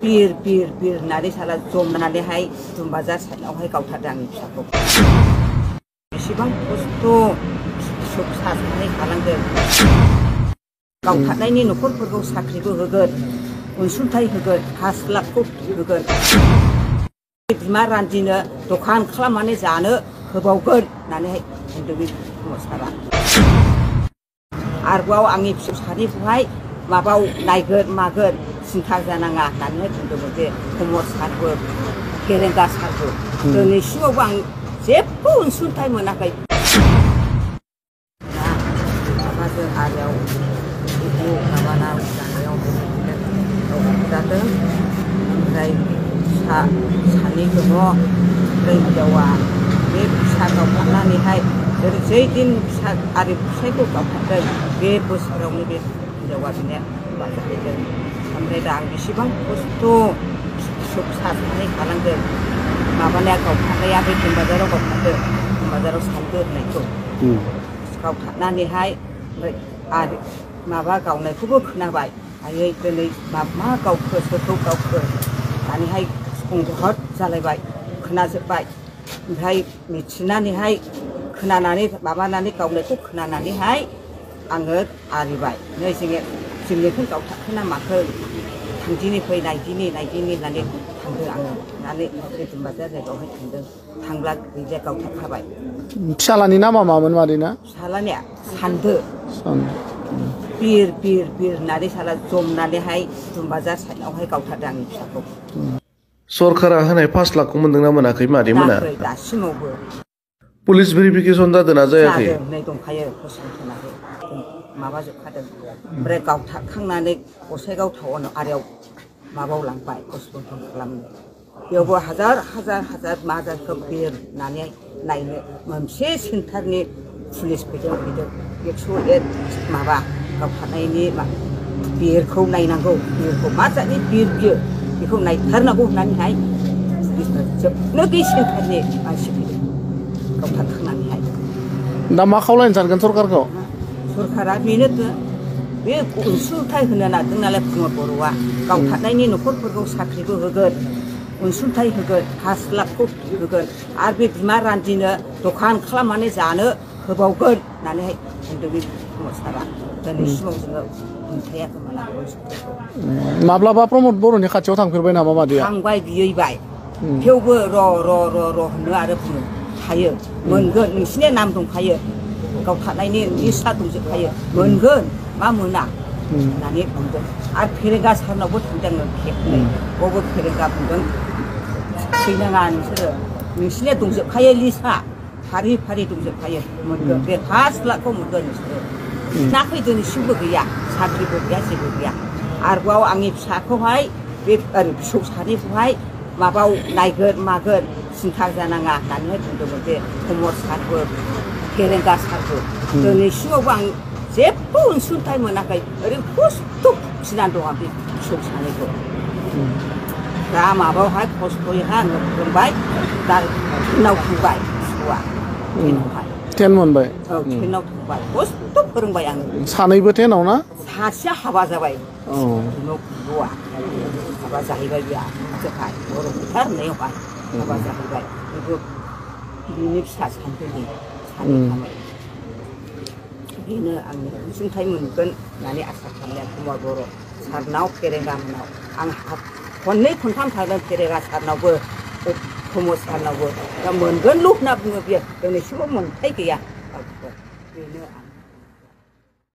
Bir होननानै साला जमनानैहाय दुमबाजार साइडआवहाय गावथारदों आंनि फिसाखौ। बेसेबां खस्थ' साननानै खालामदों। गावथारनायनि न'खरफोरखौ साख्रिबो होगोन, अनसुंथाइ होगोन, 5 लाखखौ होगोन। बिमा रान्दिनो दखान खालामनानै जानो होबावगोन होननानैहाय बुंदों बे सारा। आरोबाव आंनि फिसौ सानैखौहाय माबाव नायगोन मागोन सिन्था जानाङा होननानै बुंदोंमोन बे प्रमद सारबो फेरेंगा सारबो। दिनैसिमावबो आं जेबो अनसुंथाइ मोनाखै। माबाजों आरियाव माबाना जानायाव जादों। ओमफ्राय फिसा सानै दङ। ओमफ्राय हिनजावा बे फिसा गावथारनानैहाय जै दिन फिसा आरो फिसायखौ गावथारदों बे बोसोरावनो बे हिनजावा बिनो हाबा जाहैदों। ओमफ्राय दा आं बेसेबां खस्थ' साननानै खालामदों। माबानाया गावथारनाया बे दुमबाजाराव गावथारदों, दुमबाजाराव सानदो होननायखौ गावथारनानैहाय ओमफ्राय आरो माबा गावनायखौबो खोनाबाय। आयै दिनै मा गावखो सोरखौ गावखो होननानैहाय संहत जालायबाय खोनाजोब्बाय। ओमफ्राय मिथिनानैहाय खोनानानै माबानानै गावनायखौ खोनानानैहाय आङो आरिबाय नै जोंनिखौ गावथारखो ना माखो थांदिनि फै नायदिनि होननानै थांदों आङो होननानै बे दुमबाजार जायगायावहाय थांदों। थांब्ला गैलिया गावथारखाबाय। फिसालानि नामा मामोन मादैना? फिसालानिया सान्दो। बिर होननानै साला जमनानैहाय दुमबाजार साइडआवहाय गावथारदों आंनि फिसाखौ। सरकारा होनाय 5 लाखखौ मोनदोंना मोनाखै मादै मोना? दासिमावबो। पुलिस भेरिफिकेसन जादोंना जायाखै? जादों नै दंखायो फसंथानाबो माबाजोबखादों। ओमफ्राय गावथारखांनानै गसाइगाव टाउन आरियाव माबायाव लांबाय पस्टमर्टम खालामनो। बेयावबो हाजार माजारखौ बिर होननानै नायनो मोनसे सेन्टारनि पुलिस फैदों 101 माबा गावथारनायनि बिरखौ नायनांगौ। बिरखौ मा जातनि बिर बियो बेखौ नायथारनांगौ होननानैहाय पुलिसफोर जोबनो गैयै सेन्टारनि मानसि फैदों गावथारखांनानैहाय। दा मा खावलायनो सानगोन सरकारखौ? सरकारा बेनो बे अनसुंथाइ होनो नागिरदों नालाय प्रमद बर'आ गावथारनायनि न'खरफोरखौ साख्रिबो होगोन, अनसुंथाइ होगोन, 5 लाखखौ होगोन। आरो बे बिमा रान्दिनो दखान खालामनानै जानो होबावगोन होननानैहाय बुंदों बे प्रमद सारा। दिनैसिमाव जोङो मोनथायाखै माला अनसुंथाइखौ। माब्लाबा प्रमद बर'नि खाथियाव थांफेरबाय नामा मादैया? थांबाय बिहैबाय। थेवबो र' होनो आरो बुङो थायो मोनगोन नोंसिनि नाम दंखायो गावथारनायनि लिस्टआ दंजोबखायो मोनगोन मा मोना होननानै बुंदों। आरो फेरेंगा सारनावबो थांदों आङो खेबनै। बावबो फेरेंगा बुंदों फैनाङा नोंसोरो नोंसिनिया दंजोबखायो लिस्टआ फारि दंजोबखायो मोनगोन बे 5 लाखखौ मोनगोन नोंसोरो। नाखै दिनैसिमबो गैया साख्रिबो गैया जेबो गैया। आरोबाव आंनि फिसाखौहाय बे फिसौ सानैखौहाय माबाव नायगोन मागोन सिन्था जानाङा होननानै बुंदोंमोन बे प्रमद सारबो फेरेंगा सारबो। दिनैसिमावबो आं जेबो अनसुंथाइ मोनाखै। ओरैनो खस्थ' भुगिनानै दं आं बे फिसौ सानैखौ। दा माबायावहाय खस्थ'यैहाय आङो फोरोंबाय दा 10आव थांबाय फिसौआ 10आवहाय। 10 मोनबाय? औ 10आव थांबाय खस्थ' फोरोंबाय आङो। सानैबो 10आव ना? सासेया हाबा जाबाय। औ न'आ हाबा जाहैबाय जोंहाय बर' फोथार होननायावहाय हाबा जाहैबाय। बेबो बिनि फिसा सानदोनि सानै थाबाय। बेनो आंनि अनसुंथाइ मोनगोन होननानै आसा खालामनाया प्रमद बर' सारनाव फेरेंगा मोननाव आं खननै खनथाम थांदों फेरेंगा सारनावबो प्रमद सारनावबो दा मोनगोनल' होनना बुङो बियो दिनैसिमबो मोनथाय गैया बेनो आं